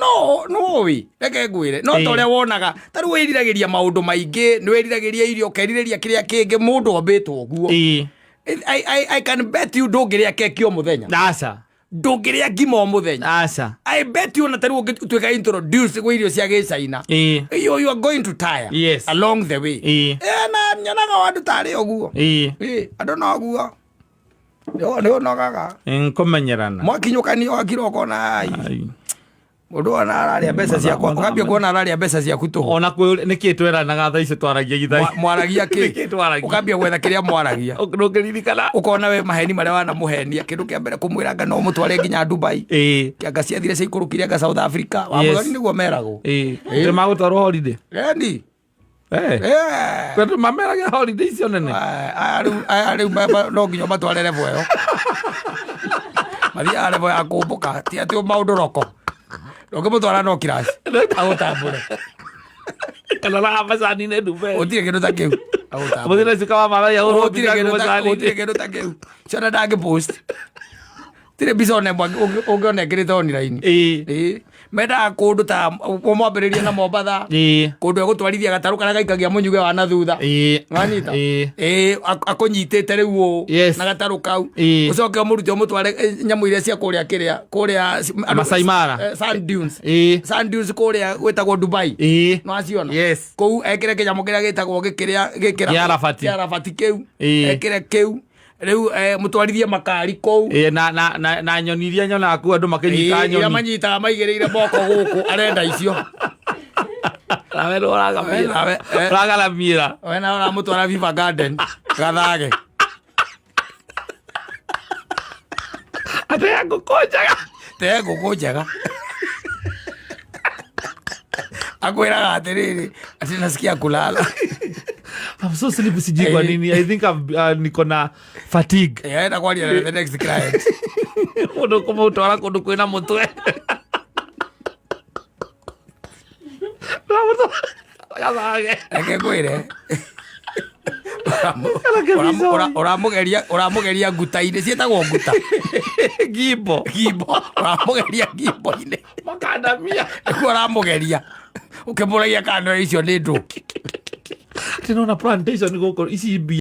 No nũĩ, reke ngwĩre, no ta ũrĩa wonaga, ta rĩu wĩriragĩria maũndũ maingĩ, nĩ wĩriragĩria irio, ũkerirĩria kĩrĩa kĩngĩ, mũndũ ombĩtwo ũguo. I can bet you ndũngĩrĩa keki o mũthenya. Aca. Ndũngĩrĩa ngima o mũthenya. Aca. I bet you ona ta rĩu ũngĩtuĩka introduce gwĩ irio cia gĩcaina, you are going to tire along the way. Na nyonaga andũ tarĩ ũguo. Andũ no ũguo nĩ ũnogaga. Nkũmenyerana. Mwakinyũkania wakira ũkona ai. Mũndũ ona ararĩa mbeca ciakwa, ũkambia kuona ararĩa mbeca ciaku tũhũ. Ona kwĩ nĩkĩ tweranaga thaa icio twaragia githaa? Mwaragia kĩ? Nĩkĩ twaragia? Ũkambia gwetha kĩrĩa mwaragia. Ndũngĩririkana. Ũkona we maheni marĩa wanamũhenia, kĩndũ kĩa mbere kũmwĩra anga no ũmũtware nginya Dubai. Kĩanga ciathire ciaikũrũkire anga South Africa. Wa Mũthoni nĩguo meragwo. Nĩ magũtwarwo holiday. Eni. Kwendwo mameraga holiday icio nene. Aya rĩu, aya rĩu no nginya ũmatware level ĩyo. Mathiaga level ya kũmbũka, ti atĩ maũndũ roko. Ndũngĩmũtwara no kiraci agũtambũre. Kana raha macani-inĩ Dubai. Gũtirĩ kĩndũ ta kĩu. Agũtambũre. Mũthenya ũcio kama maragia ũrwo Gũtirĩ kĩndũ ta gũtirĩ kĩndũ ta kĩu. Ciona ndangĩ post. Tirĩ mbica ona ĩmwe ũngĩona ĩkĩrĩte online. Ĩĩ. Mendaga kũndũ ta ũmwambĩrĩrie na Mombatha. Kũndũ egũtwarithia gatarũ karĩa gaikagia mũnyuge wa na thutha. Wanyita? Ĩĩ, akũnyitĩte rĩu ũũ na gatarũ kau. Ũcoke ũmũrute ũmũtware nyamũ iria cia kũrĩa kĩrĩa, kũrĩa Masai Mara. Sand dunes. Sand dunes kũrĩa gwĩtagwo Dubai. Nĩwaciona? Yes. Kũu ekĩre kĩnyamũ kĩrĩa gĩtagwo gĩkĩrĩa gĩkĩra. Kĩa Arabati. Kĩa Arabati kĩu. Ekĩre kĩu. Rĩu mũtwarithie makari kũu. Ĩĩ, na nyoni iria nyonaga kũu andũ makĩnyita Ĩĩ, iria nyoni. manyitaga maigĩrĩire moko gũkũ, arenda icio. Nawe nĩ ũragaramĩra. Nawe, eh. Ũragaramĩra. We nawe ũramũtwara Viva Garden gathage. Atĩ ya ngũkũ njega. Te ngũkũ njega. Akwĩraga atĩrĩrĩ, atĩ nasikia kulala. I'm so sleepy, sijui kwa nini. I think niko na fatigue. Enda kwaria na the next client. Mũndũ kũmũtwara kũndũ kwĩna mũtwe. Gathage. Reke ngwĩre. Ũramũgeria nguta-inĩ, ciĩtagwo nguta. Ngimbo. Ngimbo. Ũramũgeria ngimbo-inĩ. Makandamia. Nĩkuo ũramũgeria. Ũkĩmũragia kana icio nĩ ndũ. Ndĩrona plantation gũkũ ici mbia.